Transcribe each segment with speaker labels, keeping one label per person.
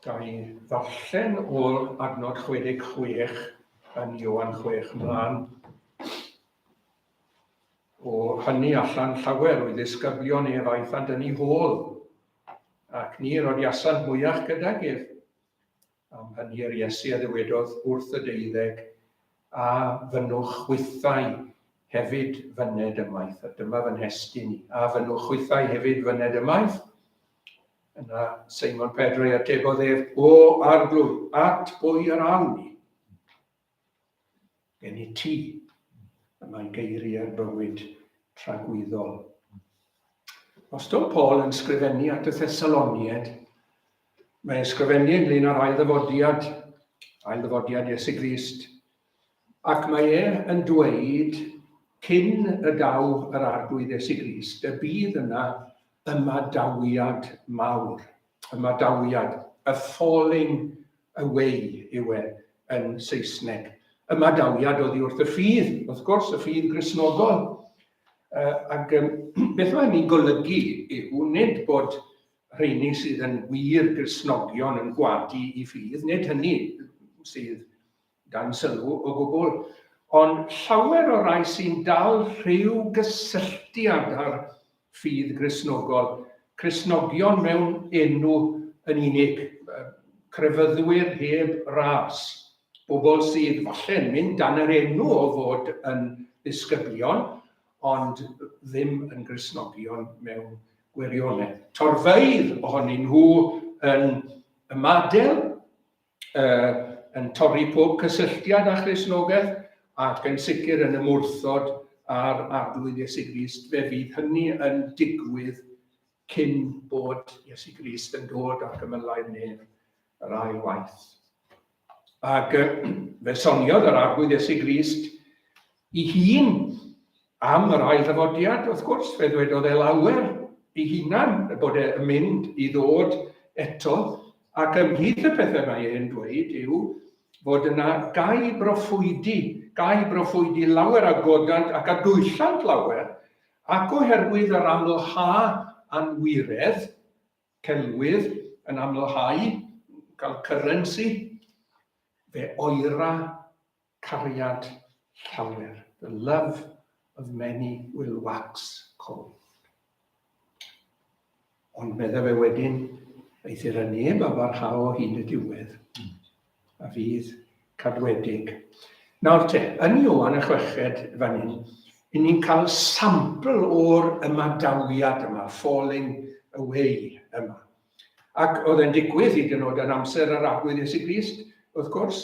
Speaker 1: Ga i ddarllen o'r adnod 66 yn Ioan 6 mlaen. O hynny allan llawer o'i ddisgyblion ef aethant yn ei hôl, ac ni rodiasant mwyach gydag ef. Am hynny yr Iesu a ddywedodd wrth y deuddeg, A fynnwch chwithau hefyd fyned ymaith. A dyma fy nhestun i. A fynnwch chwithau hefyd fyned ymaith. Yna Seimon Pedr ei atebodd ef, O Arglwydd, at bwy yr awn ni? Gen i ti, y mae geiriau'r bywyd tragwyddol. Os do Paul yn sgrifennu at y Thessaloniaid, mae'n ysgrifennu ynglyn â'r ail ddyfodiad, ail ddyfodiad Iesu Grist, Ac mae e yn dweud, cyn y daw yr Arglwydd Iesu Grist, y bydd yna ymadawiad mawr. Ymadawiad, a falling away yw e yn Saesneg. Ymadawiad oddi wrth y ffydd, wrth gwrs, y ffydd Gristnogol. Ac beth mae hynny'n golygu yw nid bod rheini sydd yn wir Gristnogion yn gwadu i ffydd, nid hynny sydd dan sylw o gwbl, ond llawer o rai sy'n dal rhyw gysylltiad â'r ffydd Gristnogol, Cristnogion mewn enw yn unig, crefyddwyr heb ras, bobl sydd falle'n mynd dan yr enw o fod yn ddisgyblion, ond ddim yn Gristnogion mewn gwirionedd. Torfeydd ohonyn nhw yn ymadael yn torri pob cysylltiad â Christnogaeth ac yn sicr yn ymwrthod â'r Arglwydd Iesu Grist, fe fydd hynny yn digwydd cyn bod Iesu Grist yn dod ar gymylau'r nef yr ail waith. Ac fe soniodd yr Arglwydd Iesu Grist i hun Am yr ail ddyfodiad, wrth gwrs, fe ddwedodd e lawer ei hunan y bod e yn mynd i ddod eto, ac ymhlith y pethau mae e'n dweud yw fod yna gau broffwydi, gau broffwydi lawer a godant ac a dwyllant lawer, ac oherwydd yr amlha anwiredd, celwydd yn amlhau, cael currency, fe oera Cariad llawer. The love of many will wax cold. Ond medda fe wedyn, eithr y neb a barhao hyd y diwedd, a fydd cadwedig. Nawr te, yn Ioan y chweched fan hyn, i ni'n cael sampl o'r ymadawiad yma, falling away yma. Ac oedd e'n digwydd hyd yn oed yn amser yr Arglwydd Iesu Grist, wrth gwrs,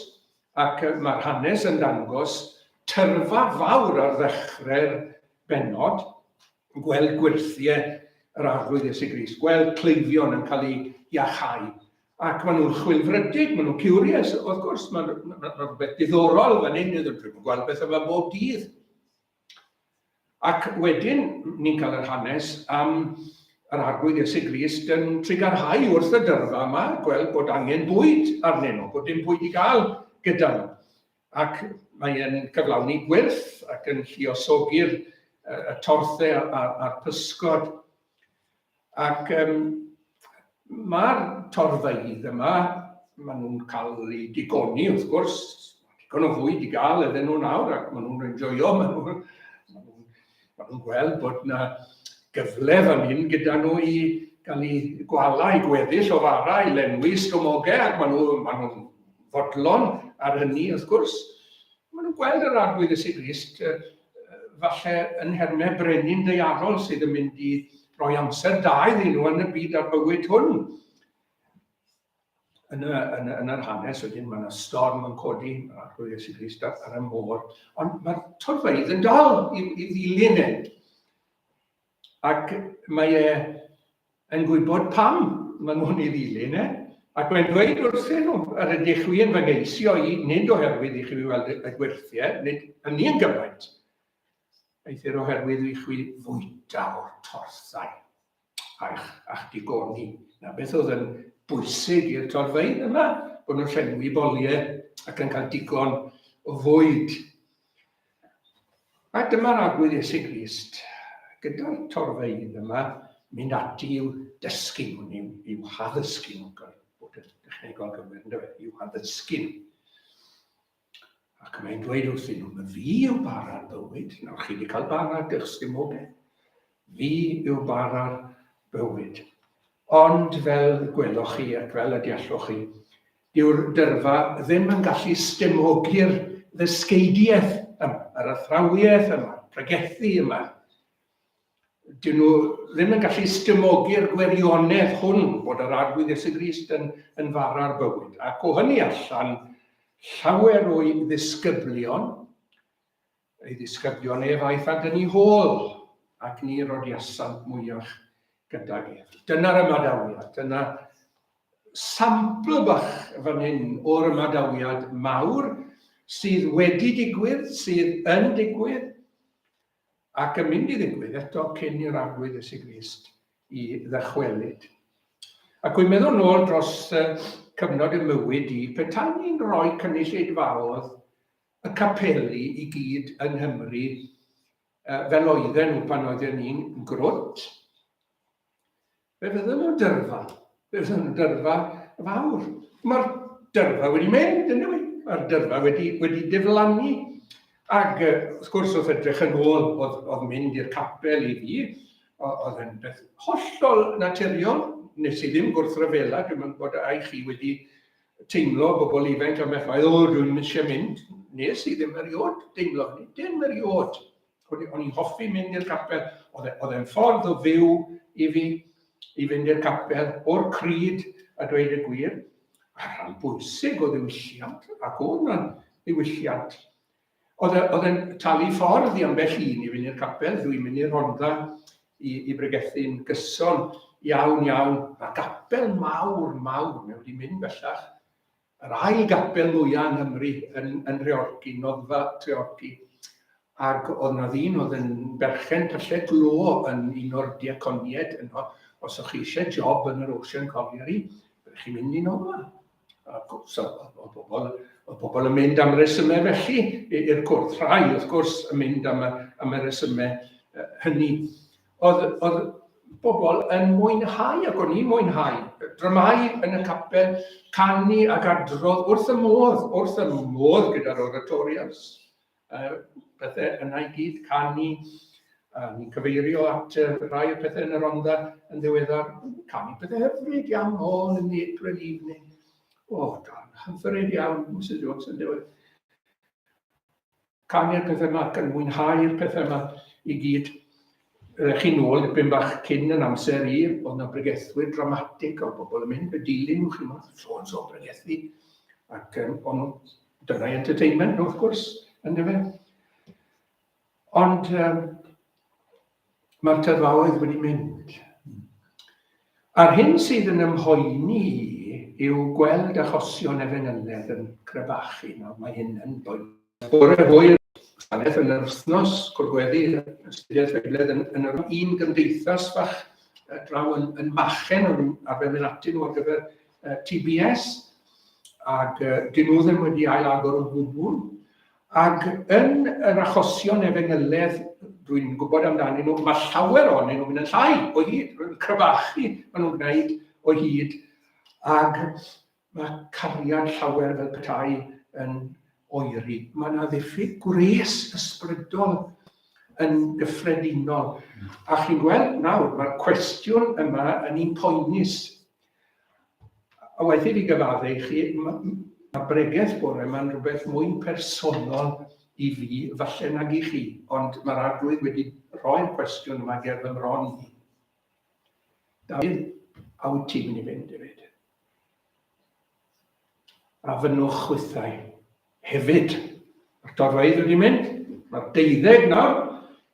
Speaker 1: Ac mae'r hanes yn dangos tyrfa fawr ar ddechrau'r bennod, gweld gwyrthiau yr Arglwydd Iesu Grist, gweld cleifion yn cael eu iachau. Ac maen nhw'n chwilfrydig, maen nhw'n curious, wrth gwrs, mae'n ma, ma rhywbeth diddorol fan hyn, dwi'n gweld beth yma bob dydd. Ac wedyn, ni'n cael yr hanes am yr Arglwydd Iesu Grist yn trugarhau wrth y dyrfa yma, gweld bod angen bwyd arnyn nhw, bod dim bwyd i gael gyda nhw. Ac mae e'n cyflawni gwyrth ac yn lluosogi'r y torthau a'r, a'r pysgod. Ac um, mae'r torfeydd yma, maen nhw'n cael eu digoni wrth gwrs, digon o fwyd i gael iddyn nhw nawr ac maen nhw'n enjoyo, maen nhw'n ma nhw, ma nhw gweld bod yna gyfle fan hyn gyda nhw i gael eu gwala, i gweddill o fara, i lenwi stomogau ac maen nhw'n ma nhw fodlon ar hynny wrth gwrs. Maen nhw'n gweld yr Arglwydd Iesu Grist falle yn nhermau brenin daearol sydd yn mynd i roi amser da iddyn nhw yn y byd a'r bywyd hwn. Yn, y, yn, y, yn yr hanes wedyn mae yna storm yn codi, mae'r Arglwydd Iesu Grist ar, ar y môr, ond mae'r torfeydd yn dal i, i ddilyn e. Ac mae e yn gwybod pam maen nhw'n ei ddilyn e, ac mae'n dweud wrthyn nhw, yr ydych chwi yn fy ngeisio i, nid oherwydd i chwi weld y gwyrthiau, nid hynny yn gymaint, eithr oherwydd i chwi fwyta o'r torthau a'ch, a'ch digoni. Na beth oedd yn bwysig i'r torfeydd yma, bod nhw'n llenwi boliau ac yn cael digon o fwyd. A dyma'r Arglwydd Iesu Grist, gyda'r torfeydd yma, mynd ati i'w dysgu nhw, i'w, i'w haddysgu nhw. Bod yn, technegol gywir, ynddo fe, i'w haddysgu nhw. Ac mae'n dweud wrthyn nhw, mae fi yw bara'r bywyd. Nawr chi wedi cael bara dych stumogau. Fi yw bara'r bywyd. Ond fel gwelwch chi ac fel y deallwch chi, dyw'r dyrfa ddim yn gallu stumogi'r ddysgeidiaeth yma, yr athrawiaeth yma, pregethu yma. Dyn nhw ddim yn gallu stumogi'r gwirionedd hwn bod yr Arglwydd Iesu Grist yn, yn fara'r bywyd. Ac o hynny allan, llawer o'i ddisgyblion, ei ddisgyblion ef aeth at yn ei hôl, ac ni rodiasant mwyach gydag ef. Dyna'r ymadawiad, dyna sampl bach fan hyn o'r ymadawiad mawr sydd wedi digwydd, sydd yn digwydd, ac yn mynd i ddigwydd eto cyn i'r Arglwydd Iesu Grist i ddychwelyd. Ac wy'n meddwl nôl dros cyfnod y mywyd i, petai ni'n rhoi cynulleidfaodd y capeli i gyd yng Nghymru fel oedden nhw pan oedden ni'n grwt, Fe fydden nhw'n dyrfa. Fe fydden nhw'n dyrfa fawr. Mae'r dyrfa wedi mynd, yn dwi? Mae'r dyrfa wedi, wedi diflannu. Ac wrth gwrs, wrth edrych yn ôl, oedd, oedd mynd i'r capel i fi, oedd yn beth hollol naturiol. Nes i ddim gwrthryfela, dwi'n mynd bod ai chi wedi teimlo bobl ifanc am beth o, dwi'n eisiau mynd. Nes i ddim erioed deimlo hynny, dim erioed. O'n i'n hoffi mynd i'r capel, oedd e, e'n ffordd o fyw i fi, i fynd i'r capel, o'r cryd a dweud y gwir, a rhan bwysig o ddiwylliant, ac oedd yna ddiwylliant. E, oedd e'n talu ffordd i ambell un i fynd i'r capel, dwi'n mynd i'r Rhondda i, i bregethu'n gyson iawn iawn. Mae gapel mawr, mawr, mae wedi mynd bellach, yr ail gapel mwyaf yng Nghymru yn, yn Nhreorci, Noddfa Treorci. Ac oedd yna ddyn oedd yn berchen pyllau glo yn un o'r diaconiaid yno. Os o'ch chi eisiau job yn yr Ocean Colliery, byddech chi'n mynd i Noddfa. Ac so, oedd bobl, oedd bobl yn mynd am resymau felly i'r cwrdd. Rhai, wrth gwrs, yn mynd am y, am y resymau hynny. Oedd, oedd bobl yn mwynhau, ac o'n i'n mwynhau, dramau yn y capel, canu ac adrodd wrth y modd, wrth y modd gyda'r oratorials, pethau yna i gyd, canu, a ni'n cyfeirio at rhai o'r pethau yn y Rhondda yn ddiweddar, canu pethau hyfryd iawn, all in the April evening. O, oh, dan, hyfryd iawn, Mrs Jones yn dweud. Canu'r pethau yma ac yn mwynhau'r pethau yma i gyd. Rydych chi'n ôl dipyn bach cyn yn amser i, oedd yna bregethwyr dramatig o bobl yn mynd, y dilyn nhw, chi'n meddwl, so and so bregethu. Ac um, on, dyna entertainment, wrth gwrs, yn dyfe. Ond um, Mae'r tyrfaoedd wedi mynd. A'r hyn sydd yn ymhoeni i yw gweld achosion efengyledd yn crebachu. Nawr mae hyn yn boen. Bore hwyr, gwasanaeth yn yr wythnos, cwrdd gweddi, astudiaeth Feibledd yn, yn yr un gymdeithas fach draw yn, yn Machen, o'n i'n arfer mynd atyn nhw ar gyfer uh, TBS, ac uh, dyn nhw ddim wedi ail agor o gwbl. Ac yn yr achosion efengyledd dwi'n gwybod amdanyn nhw, mae llawer ohonyn nhw'n mynd yn llai o hyd, yn cryfachu maen nhw'n gwneud o hyd, ac mae cariad llawer fel petai yn oeri. Mae yna ddiffyg gwres ysbrydol yn gyffredinol. A chi'n gweld nawr, mae'r cwestiwn yma yn un poenus. A waeth i fi gyfadde i chi, mae bregeth bore yma'n rhywbeth mwy personol i fi, falle nag i chi, ond mae'r Arglwydd wedi rhoi'r cwestiwn yma ger fy mron i. Dafydd, a wyt ti'n mynd i fynd hefyd? A fynnwch chwithau hefyd. Mae'r dorfeydd wedi mynd, mae'r deuddeg nawr.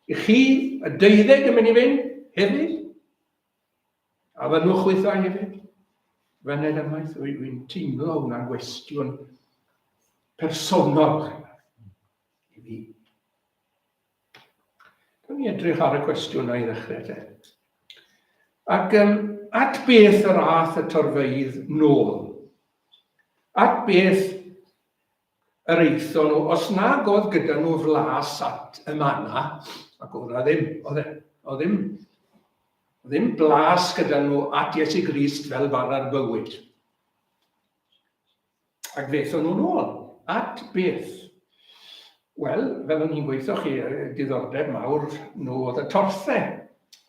Speaker 1: I chi, y deuddeg yn mynd i fynd hefyd. A fynnwch chwithau hefyd? Fyned ymaith, wy'n teimlo hwnna'n gwestiwn personol i fi. Dwi'n ni edrych ar y cwestiwn i ddechrau te. Ac um, at beth yr ath y torfeydd nôl? At beth yr aethon nhw, os nag oedd gyda nhw flas at y mana, ac oedd na ddim, oedd e, oedd ddim, ddim blas gyda nhw at Iesu Grist fel bara'r bywyd. Ac fe aethon nhw'n ôl. At beth? Wel, fel o'n i'n gweithio chi, diddordeb mawr nhw oedd y torthau,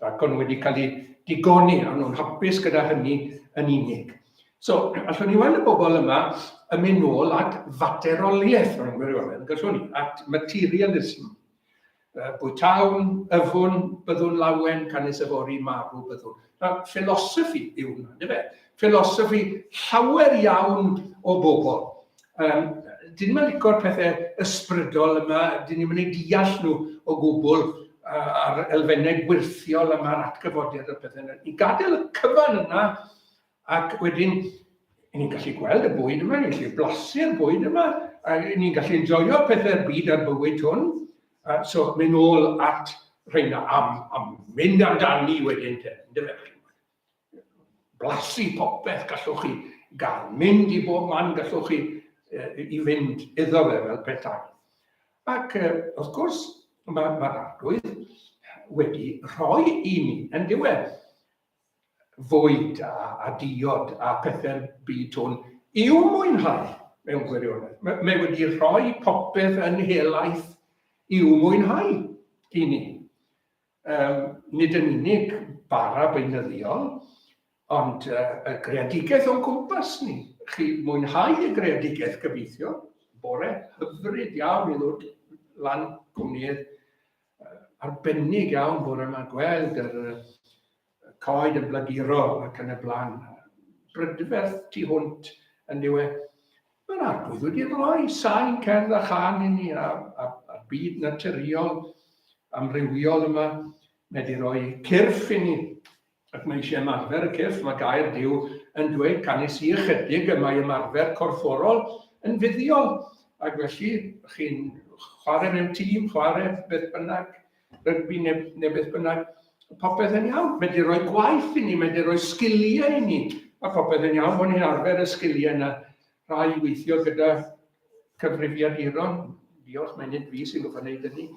Speaker 1: ac o'n nhw wedi cael eu digoni, a nhw'n hapus gyda hynny yn unig. So, allwn ni weld y bobl yma yn mynd nôl at fateroliaeth mewn gwirionedd, gallwn ni, at materialism. Bwytawn, yfwn, byddwn lawen, canys yfory marw byddwn. Nawr, philosophy yw hwnna, yndyfe? Philosophy llawer iawn o bobl. Um, dyn ni'n licio'r pethau ysbrydol yma, dyn ni'n mynd i deall nhw o gwbl a'r elfennau gwirthiol yma, a'r atgyfodiad o'r pethau yna. I gadael y cyfan yna, ac wedyn, ni'n gallu gweld y bwyd yma, ni'n gallu blasu'r bwyd yma, a ni'n gallu enjoio pethau'r byd a'r bywyd hwn. So, mynd ôl at rheina am, am mynd amdani wedyn te, yndyfe? Blasu popeth gallwch chi gael, mynd i bob man gallwch chi i fynd iddo fe fel petai. Ac wrth gwrs, mae'r ma arglwydd wedi rhoi i ni yn diwedd fwyd a, a diod a pethau'r byd hwn i'w mwynhau mewn gwirionedd. Mae, mae wedi rhoi popeth yn helaeth i'w mwynhau i ni. Um, nid yn unig bara beunyddiol, ond uh, y greadigaeth o'n cwmpas ni. Chi mwynhau y greadigaeth gobeithio, bore hyfryd iawn i ddod lan cwmnïedd arbennig iawn bore yma, gweld yr coed yn blaguro ac yn y blaen. Brydferth tu hwnt yn diwedd. Mae'r arglwydd wedi rhoi sain cerdd a chan i ni a, a, a byd naturiol amrywiol yma. Mae wedi rhoi cyrff i ni Ac mae eisiau ymarfer y cyrff, mae gair Duw yn dweud canys i ychydig y mae ymarfer corfforol yn fuddiol. Ac felly, chi'n chwarae mewn tîm, chwarae beth bynnag, rygbi neu, neu beth bynnag, popeth yn iawn. Mae wedi rhoi gwaith i ni, mae wedi rhoi sgiliau i ni. Mae popeth yn iawn bod ni'n arfer y sgiliau yna. Rhai weithio gyda cyfrifiaduron, diolch, mae nid fi sy'n gorfod wneud hynny.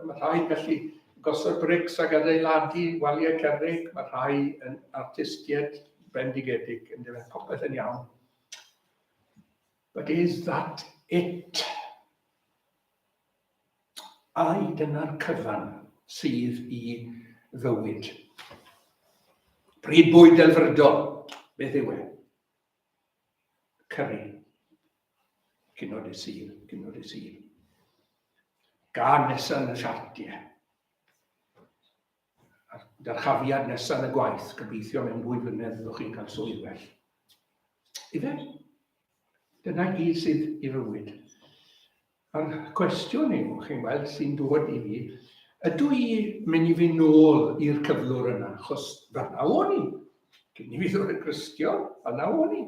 Speaker 1: Mae rhai yn gallu gosod brics ac adeiladu waliau cerrig, mae rhai yn artistiaid bendigedig, yn dweud popeth yn iawn. But is that it? Ai dyna'r cyfan sydd i fywyd? Pryd bwyd delfrydol, beth yw e? Curry. Cinio dy Sul, cinio dy Sul. Gan nesaf yn y siartiau. A'r dyrchafiad nesaf yn y gwaith, gobeithio mewn dwy flynedd fyddwch chi'n cael swydd well. Ife? Dyna gyd sydd i fywyd. A'r cwestiwn yw, chi'n gweld, sy'n dod i fi, ydw i mynd i fynd nôl i'r cyflwr yna? Achos fanna o'n i. Cyn i fi ddod yn Gristion, fanna o'n i.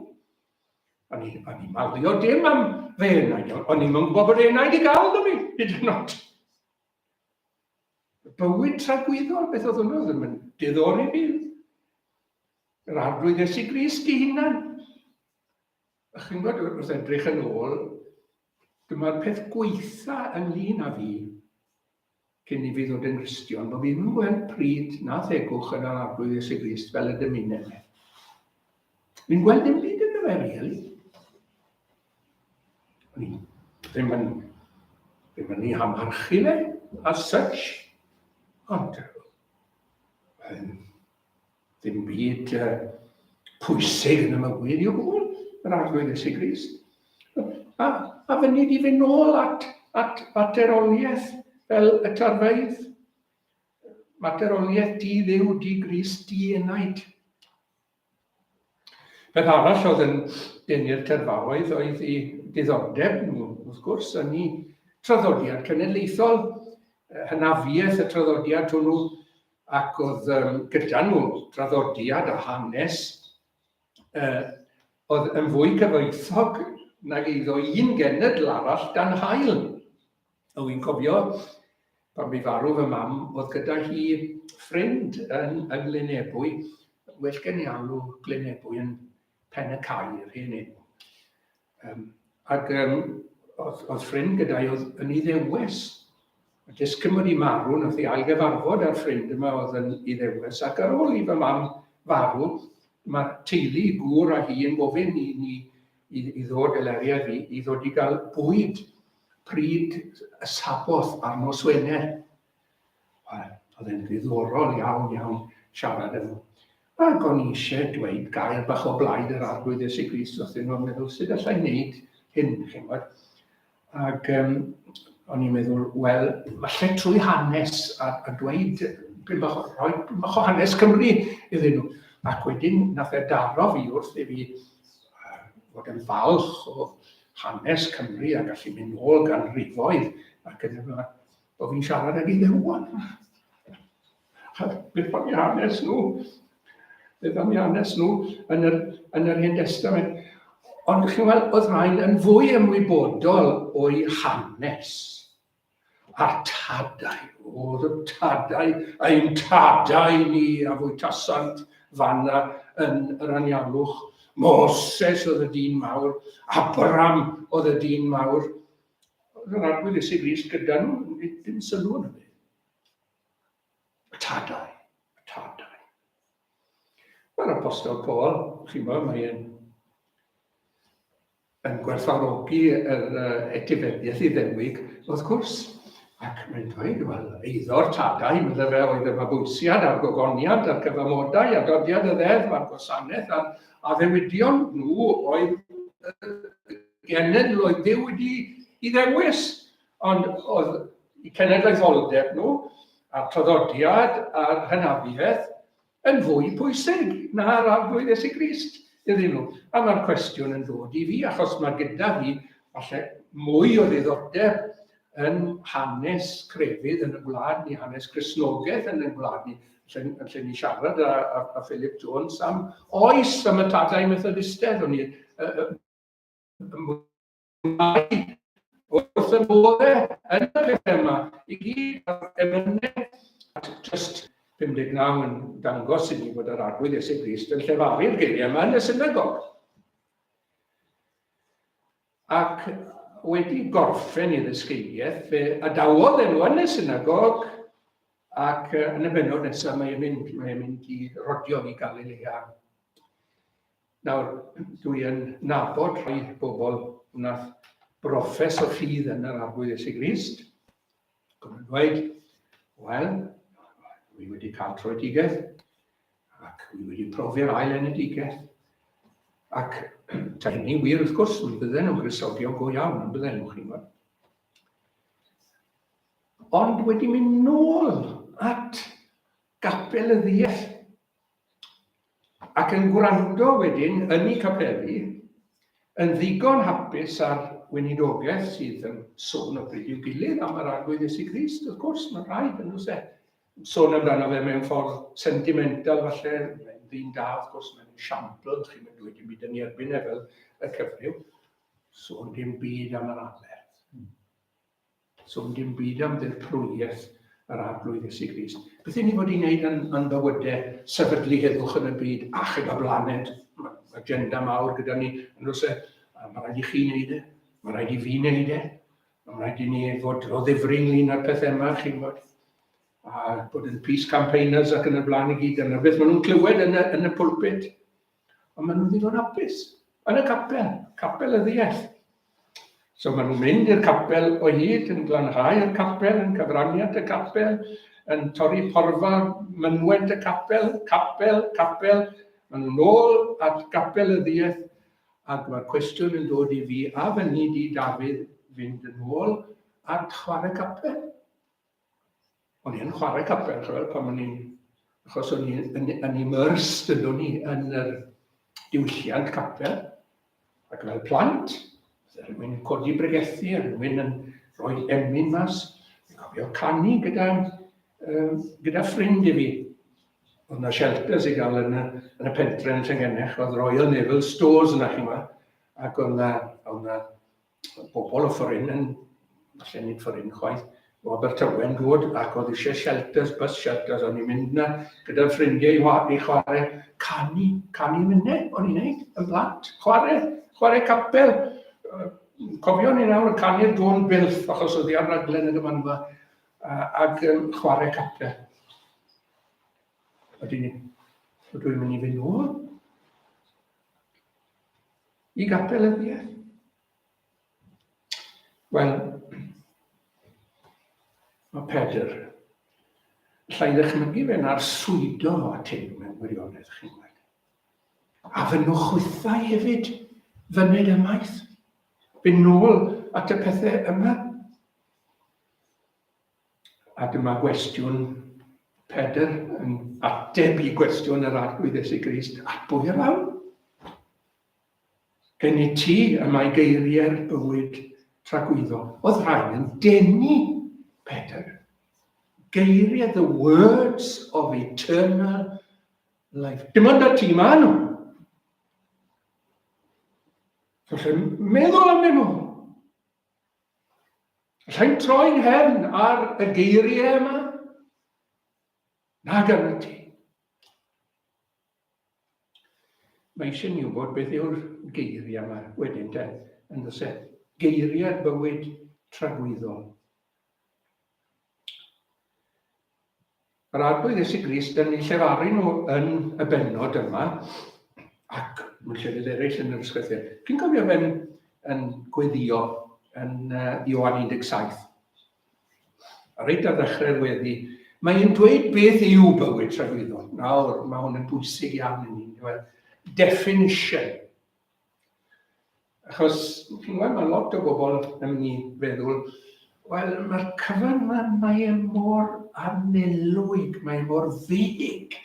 Speaker 1: O'n i, o'n i malio dim am fe enaid, o'n i'n gwybod bod enaid i gael da fi, hyd yn oed. Bywyd tragwyddol, beth oedd hwnnw, ddim yn diddori fi. Yr arglwydd Iesu Grist i hunan. A chi'n gwybod, wrth edrych yn ôl, dyma'r peth gweitha ynglyn â fi cyn i fi ddod yn Gristion, bod fi ddim yn gweld pryd na thegwch yn yr Arglwydd Iesu Grist fel y dymunem e. Fi'n gweld dim byd ynddo fe, really. O'n i ddim yn, ddim yn ei hamharchu fe, as such, ond Ddim byd uh, pwysig yn y mywyd i o gwbl, yr Arglwydd Iesu Grist. A, a fyny i fynd nôl at, at fateroliaeth fel y tarfeydd. Materoliaeth di ddiw, di Grist, di enaid. Peth arall oedd yn denu'r tyrfaoedd oedd i diddordeb nhw, wrth gwrs, yn eu traddodiad cenedlaethol, hynafiaeth y traddodiad hwnnw, ac oedd um, gyda nhw draddodiad a hanes uh, oedd yn fwy cyfoethog nag eiddo un genedl arall dan hael. A wy'n cofio pan bu farw fy mam, oedd gyda hi ffrind yn, yng Nglynebwy, well gen i alw Glynebwy yn Pen y Cae, yr hen enw. Um, ac um, oedd, oedd ffrind gyda i oedd yn Iddewes. A jyst cyn bod i marw, nath i ailgyfarfod â'r ffrind yma oedd yn Iddewes. Ac ar ôl i fy mam farw, mae teulu, gŵr a hi yn gofyn i ni i, i ddod Eleri a fi, i ddod i gael bwyd pryd y Saboth ar nos Wener. Wel, oedd e'n ddiddorol iawn, iawn siarad efo. Ac o'n i eisiau dweud gair bach o blaid yr Arglwydd Iesu Grist wrthyn nhw, meddwl sut allai wneud hyn, chi'n gwybod. Ac um, o'n i'n meddwl, wel, falle trwy hanes a, a dweud bach, rhoi bach o hanes Cymru iddyn nhw. Ac wedyn nath e daro fi wrth i fi fod yn falch o hanes Cymru a gallu mynd nôl ganrifoedd ac yn y blaen, bod fi'n siarad ag Iddewon. Beth am i hanes nhw? Beth am i hanes nhw yn yr, yn yr Hen Testament? Ond chi'n weld, oedd rhain yn fwy ymwybodol o'i hanes. A'r tadau, oedd y tadau, ein tadau ni a fwytasant fanna yn yr anialwch. Moses oedd y dyn mawr, Abram oedd y dyn mawr. Oedd yr Arglwydd Iesu Grist gyda nhw, dim sylw yn hynny. Y tadau, y tadau. Mae'r Apostol Paul, chi'n gwybod, mae'n yn gwerthfawrogi yr etifeddiaeth Iddewig, wrth gwrs, ac mae'n dweud, wel, eiddo'r tadau, meddai fe, oedd y mabwysiad a'r gogoniant a'r cyfamodau a dodiad y ddeddf a'r gwasanaeth a'r addewidion nhw oedd genedl oedd Duw wedi i ddewis. Ond oedd eu cenedlaetholdeb nhw, a'r traddodiad a'r hynafiaeth yn fwy pwysig na'r Arglwydd Iesu Grist iddyn nhw. A mae'r cwestiwn yn dod i fi, achos mae gyda fi falle mwy o ddiddordeb yn hanes crefydd yn y gwlad ni, hanes Cristnogaeth yn y gwlad ni, lle, lle ni siarad â, â, â Philip Jones am oes am y tadau Methodistedd, o'n i uh, Mae wrth y modd e yn y pethau yma i gyd a'r emynau at just 59 yn dangos i ni fod yr Arglwydd Iesu Grist yn llefaru'r geiriau yma yn y synagog. Ac wedi gorffen ei ddysgeidiaeth, fe adawodd e nhw yn y synagog ac yn y bennod nesaf mae'n mynd, mae'n mynd i rodio i Galilea. Nawr, dwi yn nabod rhai bobl wnaeth broffes o ffydd yn yr Arglwydd Iesu Grist. Ac o'n dweud, wel, dwi wedi cael troedigaeth, ac dwi wedi profi'r ail enedigaeth. Ac ta hynny wir, wrth gwrs, mi fydden nhw'n Gristnogion go iawn, yn bydden nhw, chi'n gwybod. Ond wedi mynd nôl at gapel y ddiell Ac yn gwrando wedyn yn eu capeli, yn ddigon hapus ar weinidogaeth sydd yn sôn o bryd i'w gilydd am yr Arglwydd Iesu Grist, wrth gwrs, mae'n rhaid, yn oes e? Sôn amdano fe mewn ffordd sentimental falle, mae'n ddyn da, wrth gwrs, mae'n esiampl, chi'n mynd dweud dim byd yn ei erbyn e fel y cyfryw. Sôn dim byd am yr aberth. Sôn dim byd am ddirprwyaeth yr Arglwydd Iesu Grist. Beth y'n ni fod i wneud yn, yn bywydau, sefydlu heddwch yn y byd, achub y blaned, mae agenda mawr gyda ni, yn oes e, mae rhaid i chi wneud e, mae rhaid i fi wneud e, mae rhaid i ni fod o ddifri ynglyn â'r pethau yma, chi'n gwybod, a bod yn peace campaigners ac yn y blaen i gyd, dyna beth maen nhw'n clywed yn y, yn y pulpit. Ond maen nhw'n ddigon hapus yn y capel, capel y ddiell. So maen nhw'n mynd i'r capel o hyd, yn glanhau'r capel, yn cyfrannu at y capel, yn torri porfa mynwent y capel, capel, capel. Maen nhw'n ôl at gapel y ddiell, ac mae'r cwestiwn yn dod i fi, a fyny di Dafydd fynd yn ôl at chwarae capel? O'n i yn chwarae capel, chwel, pan o'n i'n... Achos o'n i'n yn, yn immersed yn o'n i yn yr diwylliant capel. Ac fel plant, rhywun yn codi bregethu, a rhywun yn rhoi emyn mas. Fi'n cofio canu gyda, um, gyda ffrind i fi. Oedd yna shelters i gael yn y, yn y pentre yn Llangennech, oedd Royal Naval Stores yna, chi'n gwybod. Ac oedd yna, oedd yna bobl o fforyn yn, falle nid fforyn chwaith, o Abertawe yn dod ac oedd eisiau shelters, bus shelters, o'n i'n mynd na gyda'n ffrindiau i, i chwarae canu, canu mynau, o'n i'n neud, yn blant, chwarae, chwarae capel. Cofio ni nawr yn canu'r dôn bilff, achos oedd hi ar raglen yn y gymanfa, ac um, chwarae capel. Ydyn, ydw i'n mynd i fynd nôl? I gapelyddiaeth? Wel, mae Pedr, allai ddychmygu fe'n arswydo at hyn mewn gwirionedd, chi'n gweld. A fy nhw chwithau hefyd fyned ymaith. Fy nôl at y pethau yma. A dyma gwestiwn Pedr yn ateb i gwestiwn yr Arglwydd Iesu Grist, at bwy yr awn? Gen i ti y mae geiriau'r bywyd tragwyddol. Oedd rhain yn denu Pedr. Geiriau, the words of eternal life. Dim ond at ti maen nhw. Felly, meddwl amdyn nhw. Allai'n troi'n nghefn ar y geiriau yma? Nag arnat ti. Mae eisiau ni wybod beth yw'r geiriau yma wedyn te, yn does e? Geiriau'r bywyd tragwyddol. Yr Arglwydd Iesu Grist yn eu llefaru nhw yn y bennod yma, ac mewn llefydd eraill yn yr ysgrythur. Chi'n cofio fe'n yn gweddio yn Ioan 17? A reit ar ddechrau'r weddi, mae'n dweud beth yw bywyd tragwyddol. Nawr, mae hwn yn bwysig iawn i ni. Definition. Achos, chi'n gweld, mae lot o bobl yn mynd i feddwl, wel, mae'r cyfan yma, mae e mor anelwig, mae e mor feg.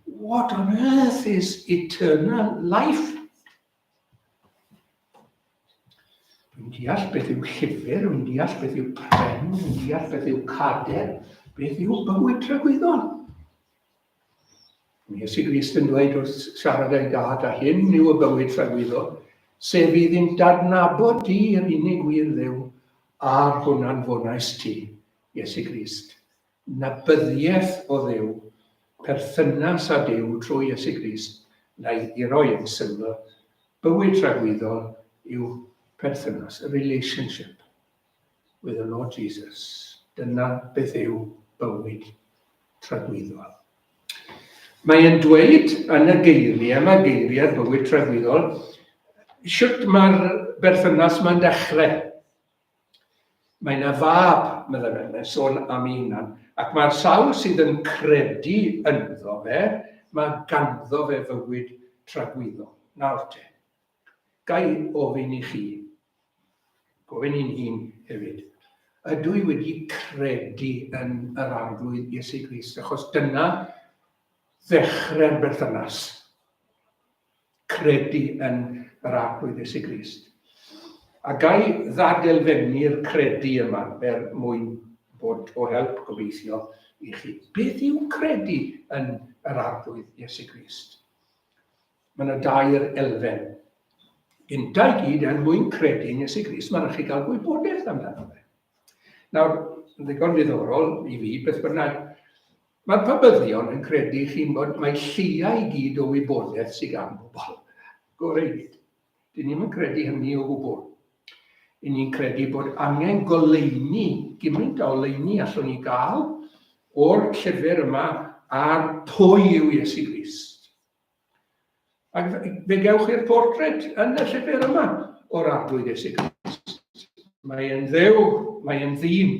Speaker 1: What on earth is eternal life? Dwi'n deall beth yw llyfr, dwi'n deall beth yw pren, dwi'n deall beth yw cader, beth yw bywyd tragwyddol. Mae Iesu Grist yn dweud wrth siarad â'i dad, a hyn yw y bywyd tragwyddol, sef iddynt dadnabod di yr unig wir Dduw, a'r hwn anfonais ti, Iesu Grist. Nabyddiaeth o Dduw, perthynas â Duw trwy Iesu Grist, neu i roi yn syml, bywyd tragwyddol yw perthynas, a relationship with the Lord Jesus. Dyna beth yw bywyd tragwyddol. Mae e'n dweud yn y geiriau yma, geiriau'r bywyd tragwyddol, sut mae'r berthynas ma'n dechrau. Mae yna fab, meddai fe, mae'n sôn am ei hunan, ac mae'r sawl sydd yn credu ynddo fe, mae ganddo fe fywyd tragwyddol. Nawr te, Ga i ofyn i chi, gofyn i'n hun hefyd, ydw i wedi credu yn yr Arglwydd Iesu Grist? Achos dyna ddechrau'r berthynas. Credu yn yr Arglwydd Iesu Grist. A ga i ddadelfennu'r credu yma er mwyn bod o help gobeithio i chi. Beth yw credu yn yr Arglwydd Iesu Grist? Mae yna dair elfen. Gynta i gyd, er mwyn credu yn Iesu Grist, mae'n rhaid chi gael gwybodaeth amdano fe. Nawr, yn ddigon ddiddorol i fi, beth bynnag, mae'r pabyddion yn credu chi'n bod mae lleia i gyd o wybodaeth sydd gan bobl. Gorau i gyd. Dyn ni'm yn credu hynny o gwbl. I ni'n credu bod angen goleuni, gymaint o oleuni allwn ni gael o'r llyfr yma ar pwy yw Iesu Grist. Ac fe gewch chi'r portret yn y llyfr yma o'r Arglwydd Iesu Grist. Mae e'n ddew, mae e'n ddyn.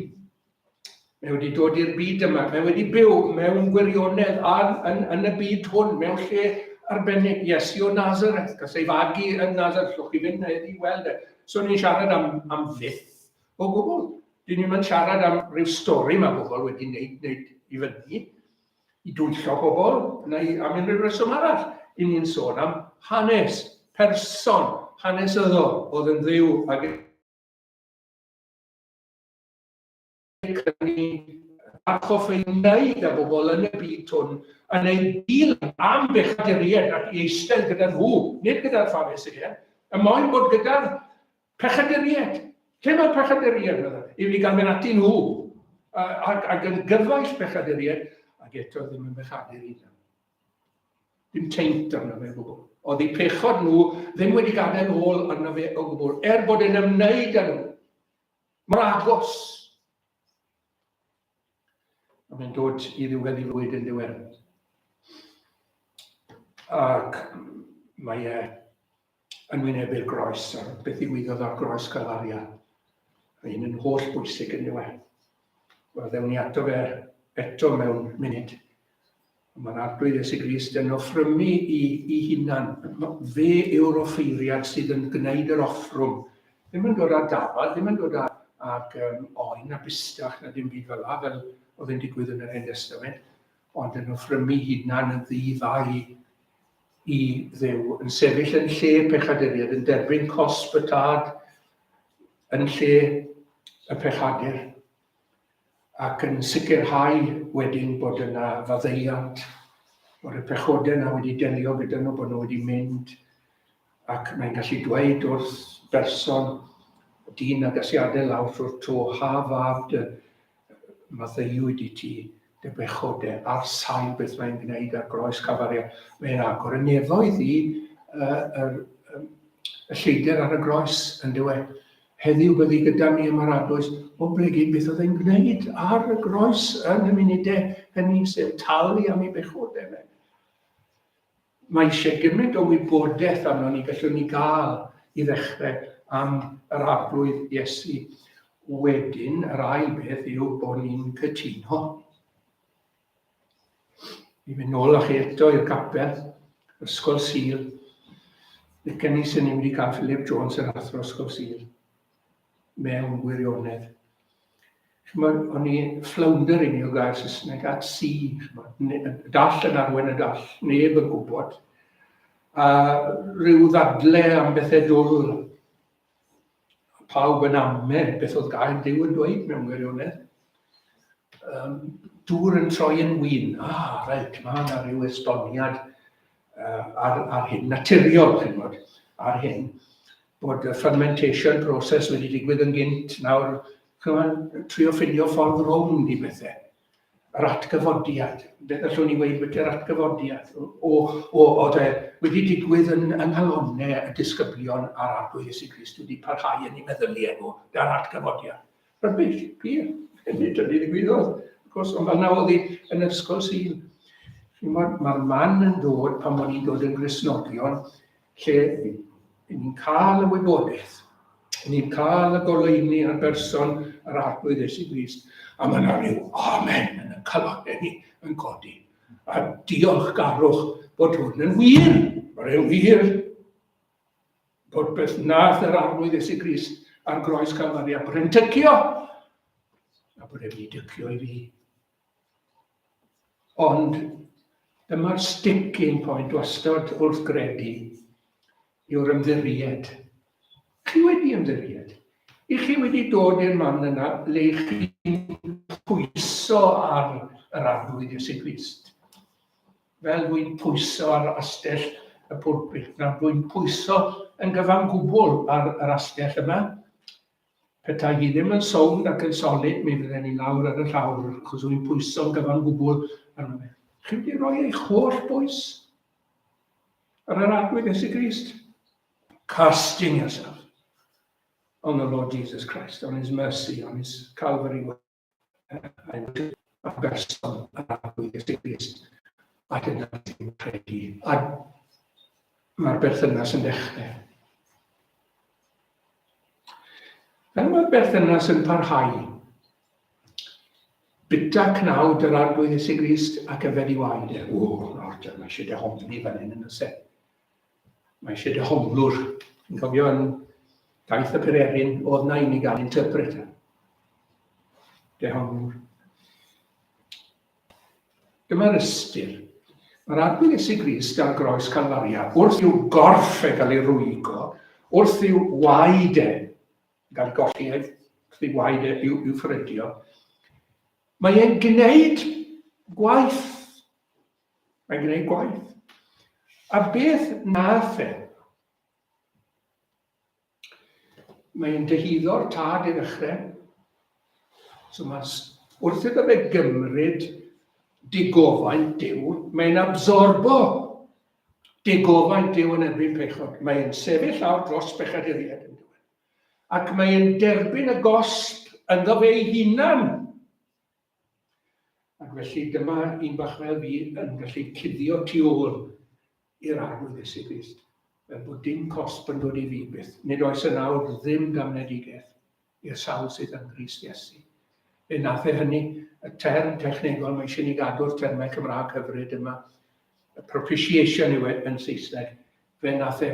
Speaker 1: Mae wedi dod i'r byd yma, mae wedi byw mewn gwirionedd ar, yn, yn y byd hwn, mewn lle arbennig, Iesu o Nazareth, gas ei fagu yn Nazareth, llwch chi fynd i weld e. So ni'n siarad am, am fyth o gwbl. Dyn ni'n siarad am rhyw stori mae bobl wedi wneud, wneud i fyny, i dwyllo pobl, neu am unrhyw reswm arall. I ni'n sôn am hanes, person, hanesyddol, oedd yn ddiw ag cynnu atgoffa ei wneud â bobl yn y byd hwn yn ei bil am bechaduriaid ac i eistedd gyda nhw, nid gyda'r Phariseaid, y moyn bod gyda'r pechaduriaid. Lle mae'r pechaduriaid? Meddai? I fi gael mynd ati nhw, ac, ac yn gyfaill pechaduriaid, ac eto ddim yn bechadur hunan. Dim taint arno fe o gwbl. Oedd eu pechod nhw ddim wedi gadael ôl arno fe o gwbl, er bod e'n ymwneud â nhw. Mor agos. A mae'n dod i ddiwedd i fywyd yn ddiwedd. Ac mae e... yn wynebu'r groes a beth ddigwyddodd ar groes Calfaria. Mae hyn yn holl bwysig yn dyw e. Wel, ddewn ni ato fe eto mewn munud. Mae'r Arglwydd Iesu Grist yn offrymu i, i hunan. Fe yw'r offeiriad sydd yn gwneud yr offrwm. Ddim yn dod â dafad, ddim yn dod â ag um, oen a bustach na dim byd fel la, fel oedd yn digwydd yn yr Hen Testament, ond yn offrymu hunan yn ddi-fai i Dduw, yn sefyll yn lle pechaduriaid, yn derbyn cosb y tad yn lle y pechadur, ac yn sicrhau wedyn bod yna faddeuant, bod y pechodau yna wedi delio gyda nhw, bod nhw wedi mynd, ac mae'n gallu dweud wrth berson, dyn ag asiadau lawr trwy'r to, ha fab dy maddeuwyd i ti dy bechode, ar sail beth mae'n gwneud ar groes Calfaria. Mae'n agor y nefoedd i uh, yr, y lleidr ar y groes yn diwedd. Heddiw byddi gyda mi ym Mharadwys, oblegid beth oedd e'n gwneud ar y groes yn y munudau hynny, sef talu am ei bechodau fe. Mae eisiau gymaint o wybodaeth arnon ni gallwn ni gael i ddechrau am yr Arglwydd Iesu. Wedyn, yr ail beth yw bod ni'n cytuno. I fynd nôl â chi eto i'r capel, Ysgol Sul. Licen ni sy'n ni'n wedi cael Philip Jones yr athro Ysgol Sul mewn gwirionedd. Chimod, o'n i flounder i mi o gair Saesneg at sea, chimod, dall yn arwen y dall, neb yn gwybod. A rhyw ddadle am bethau dwl, pawb yn ame beth oedd gair Duw yn dweud mewn gwirionedd. Um, dŵr yn troi yn win. Ah, reit, mae yna rhyw esboniad uh, ar, ar hyn, naturiol, chi'n gwybod, ar hyn bod y fermentation process wedi digwydd yn gynt, nawr chymod, trio ffindio ffordd rownd i bethau. Yr atgyfodiad, beth allwn ni weud beth yw'r atgyfodiad? O, o, oedd e wedi digwydd yn, yng nghalonnau y disgyblion a'r Arglwydd Iesu Grist wedi parhau yn ei meddyliau nhw da'r atgyfodiad. Rubbish, pur. Nid hynny ddigwyddodd. Of course, ond fel na oedd hi yn ysgol Sul. Mae'r man yn dod pan o'n i'n dod yn Gristnogion lle i ni'n cael y wybodaeth, i ni'n cael y goleuni ar berson yr Arglwydd Iesu Grist, a mae yna rhyw amen yn y calonnau ni yn codi. A diolchgarwch bod hwn yn wir, mae'n wir bod beth nath yr Arglwydd Iesu Grist ar groes Calfaria, bod e'n tycio, a bod e'n mynd i dycio i fi. Ond dyma'r sticking point wastad wrth gredu yw'r ymddiried. Chi wedi ymddiried. I chi wedi dod i'r man yna le chi'n pwyso ar yr Arglwydd Iesu Grist. Fel dwi'n pwyso ar astell y pulpit. Nawr dwi'n pwyso yn gyfan gwbl ar yr astell yma. Petai hi ddim yn sownd ac yn solid, mi fydden ni lawr ar y llawr, achos wy'n pwyso'n gyfan gwbl arno fe. Chi wedi rhoi eich holl bwys ar yr Arglwydd Iesu Grist. Casting yourself on the Lord Jesus Christ, on his mercy, on his Calvary work. A berson yr Arglwydd Iesu Grist, a dyna sy'n credu. A mae'r berthynas yn dechrau. Fel mae'r berthynas yn parhau, bita cnawd yr Arglwydd Iesu Grist ac yfed i waed e. O, nawr, mae eisiau dehongli fan hyn yn y set. Mae eisiau dehonglwr. Yn cofio yn daith y Pererin, oedd na un i gael interpreter. Dehonglwr. Dyma'r ystyr. Mae'r Arglwydd Iesu Grist ar groes Calfaria, wrth i'w gorff e gael ei rwygo, wrth i'w waed e gael ei golli, wrth i'w waed e i'w, i'w ffrydio, mae e'n gwneud gwaith. Mae'n gwneud gwaith. A beth nath e? Mae'n dyhuddo'r tad i ddechrau. So mae, wrth iddo fe gymryd digofaint Duw, mae'n absorbo digofaint Duw yn erbyn pechod. Mae'n sefyll lawr dros bechaduriaid yn dweud. Ac mae'n derbyn y gosb ynddo fe ei hunan. Ac felly dyma un bach fel fi yn gallu cuddio tu ôl i'r Arglwydd Iesu Grist. Fel bod dim cosb yn dod i fi byth. Nid oes yn awr ddim damnedigaeth i'r sawl sydd yng Nghrist Iesu. Fe nath e hynny, y term technegol, mae eisiau ni gadw'r termau Cymraeg hyfryd yma, y propitiation yw e yn Saesneg, fe nath e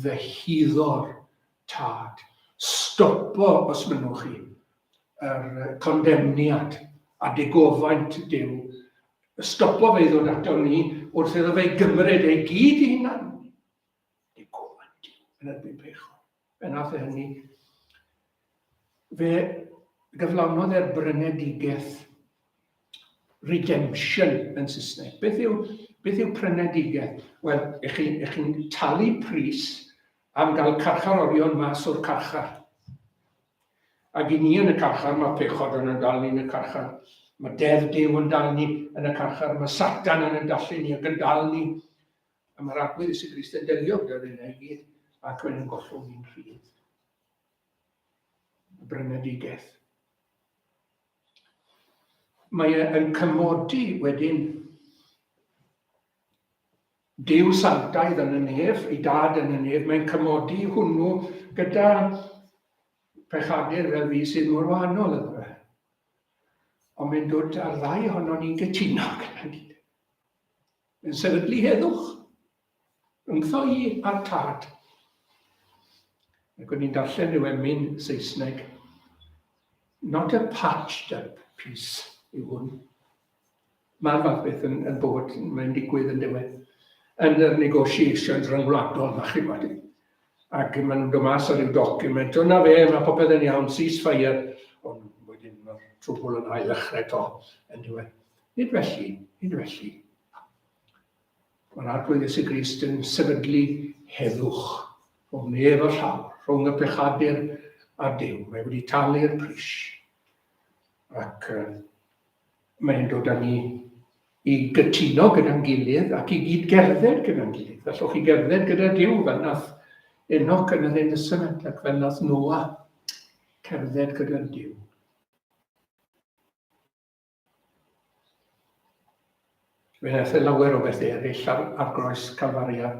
Speaker 1: ddyhuddo'r tad. Stopo, os mynnwch chi, yr condemniad a digofaint Duw. Stopo fe i ddod ato ni wrth iddo fe gymryd ei gyd i hunan. Digofaint Duw yn erbyn pechod. Fe nath e hynny. Fe gyflawnodd e'r brynedigaeth redemption yn Saesneg. Beth yw, beth yw prynedigaeth? Wel, ych chi'n chi talu pris am gael carcharorion mas o'r carchar. Ac i ni yn y carchar, mae pechod yn yn dal ni yn y carchar. Mae deddf Duw yn dal ni yn y carchar. Mae Satan yn yn dallu ni ac yn dal ni. A mae'r Arglwydd Iesu Grist yn delio gyda'r hynna i gyd ac mae'n yn gollwng ni'n rhydd. Y brynedigaeth. Mae e yn cymodi wedyn Duw sanctaidd yn y nef, ei dad yn y nef, mae'n cymodi hwnnw gyda pechadur fel fi sydd mor wahanol iddo fe. Ond mae'n dod â'r ddau ohono ni'n gytuno gyda'n gilydd. Mae'n sefydlu heddwch rhyngtho i a'r tad. Ac o'n i'n darllen rhyw emyn Saesneg. Not a patched up peace yw hwn. Mae'r fath beth yn, yn bod, mae'n digwydd yn diwedd. Yn yr negotiations rhyngwladol ma, chi'n gwybod. Ac maen nhw'n dod mas ar ryw document, o na fe, mae popeth yn iawn, ceasefire. Ond wedyn mae'r trwbl yn ail ddechrau to, yn diwedd. Nid felly, nid felly. Mae'r Arglwydd Iesu Grist yn sefydlu heddwch rhwng nef a llawr, rhwng y pechadur a Duw. Mae wedi talu'r pris. Ac uh, mae'n dod â ni i gytuno gyda'n gilydd ac i gyd gerdded gyda'n gilydd. Gallwch chi gerdded gyda Duw fel nath Enoch yn yr Hen Testament ac fel nath Noah cerdded gyda Duw. Fe wnaeth e lawer o bethau eraill ar, ar groes Calfaria.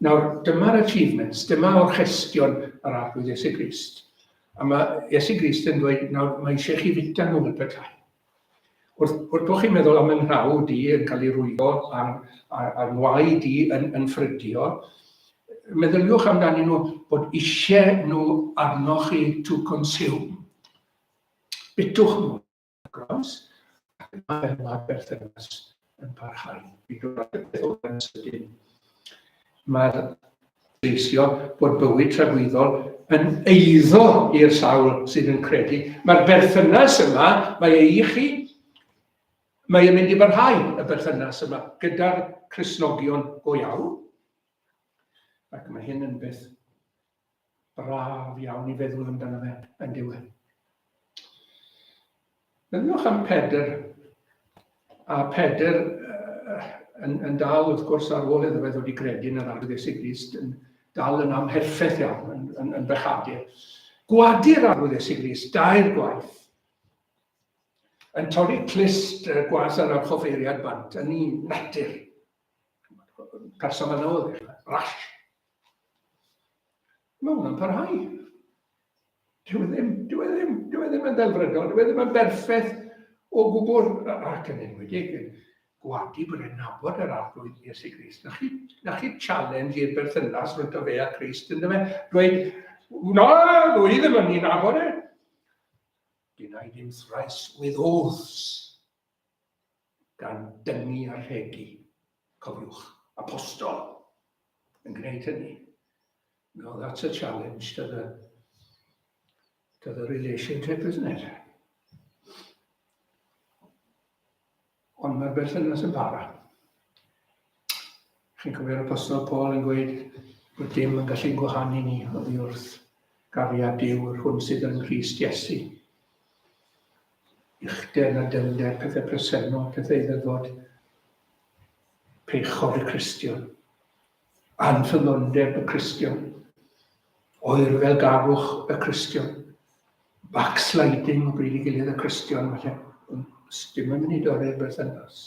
Speaker 1: Nawr, dyma'r achievements, dyma orchestion yr Arglwydd Iesu Grist. A mae Iesu Grist yn dweud, nawr, mae eisiau chi fita nhw fel petai. Wrth, wrth bod chi'n meddwl am yng nghrawd i yn cael ei rwygo a'n, a, a ngwaed i yn, yn ffrydio, meddyliwch amdanyn nhw bod eisiau nhw arnoch chi to consume. Bitwch nhw. Groes, ac yna fel mae'r berthynas yn parhau. Fi'n dod at y peth olaf yn sydyn. Mae'r treisio bod bywyd tragwyddol yn eiddo i'r sawl sydd yn credu. Mae'r berthynas yma, mae ei i chi, mae e'n mynd i barhau y berthynas yma gyda'r Cristnogion go iawn. Ac mae hyn yn beth braf iawn i feddwl amdano fe yn diwedd. Meddyliwch am Pedr, a Pedr yn, yn dal wrth gwrs ar ôl iddo fe ddod i gredu yn yr Arglwydd Iesu Grist, yn dal yn amherffaith iawn, yn, yn, yn bechadur. Gwadu'r Arglwydd Iesu Grist dair gwaith, yn torri clust gwas yr archoffeiriad bant, yn ei natur. Person fel oedd, rash. Mae hwnna'n parhau. Dyw e ddim, dyw e ddim, dyw e ddim yn ddelfrydol, dyw e ddim yn berffaith o gwbl, ac yn enwedig yn gwadu bod e'n nabod yr Arglwydd Iesu Grist. Na chi, na chi challenge i'r berthynas rhwng fe a Crist, ynddo fe? Dweud, na, dwi ddim yn ei nabod e. Denied him thrice with oaths. Gan dynnu a rhegi, cofiwch, apostol yn gwneud hynny. No, that's a challenge to the, to the relationship, isn't it? Ond mae'r berthynas yn para. Chi'n cofio'r apostol Paul yn gweud bod dim yn gallu gwahanu ni oddi wrth gariad Duw, yr hwn sydd yng Nghrist Iesu. Uchder na dyfnder, pethau presennol, pethau i ddyfod, pechod y Cristion, anffyddlondeb y Cristion, oerfelgarwch y Cristion, backsliding o bryd i gilydd y Cristion, falle, ond dim yn mynd i dorri'r berthynas.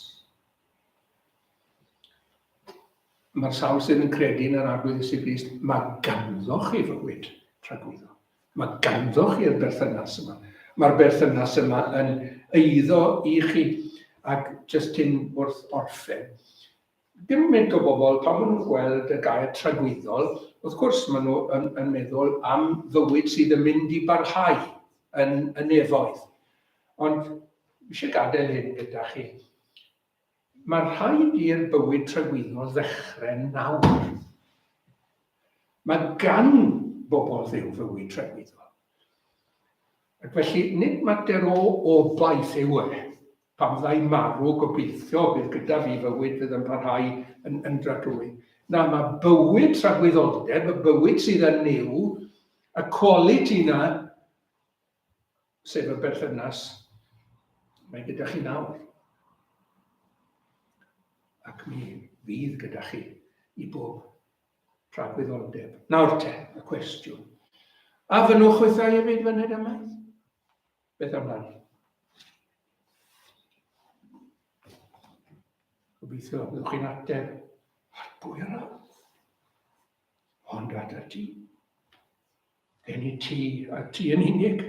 Speaker 1: Mae'r sawl sydd yn credu yn yr Arglwydd Iesu Grist, mae ganddo chi fywyd tragwyddo. Mae ganddo chi'r berthynas yma. Mae'r berthynas yma yn eiddo i chi. Ac jyst cyn wrth orffen, gymaint o bobl, pan maen nhw'n gweld y gair tragwyddol, wrth gwrs maen nhw yn, yn meddwl am fywyd sydd yn mynd i barhau yn y nefoedd. Ond eisiau gadael hyn gyda chi. Mae rhaid i'r bywyd tragwyddol ddechrau nawr. Mae gan bobl Dduw fywyd tragwyddol. Ac felly, nid mater o obaith yw e. Pan fydda i'n marw, gobeithio bydd gyda fi fywyd fydd yn parhau yn, yn dragwydd. Na, mae bywyd tragwyddoldeb, y bywyd sydd yn Nuw, y quality na, sef y berthynas mae gyda chi nawr. Ac mi fydd gyda chi i bob tragwyddoldeb. Nawr te, y cwestiwn. A fynnwch chwythau hefyd fyned ymaith? Beth amdani? Gobeithio byddwch chi'n ateb ar bwy yr Ond atat ti. Gen i ti, a ti yn unig.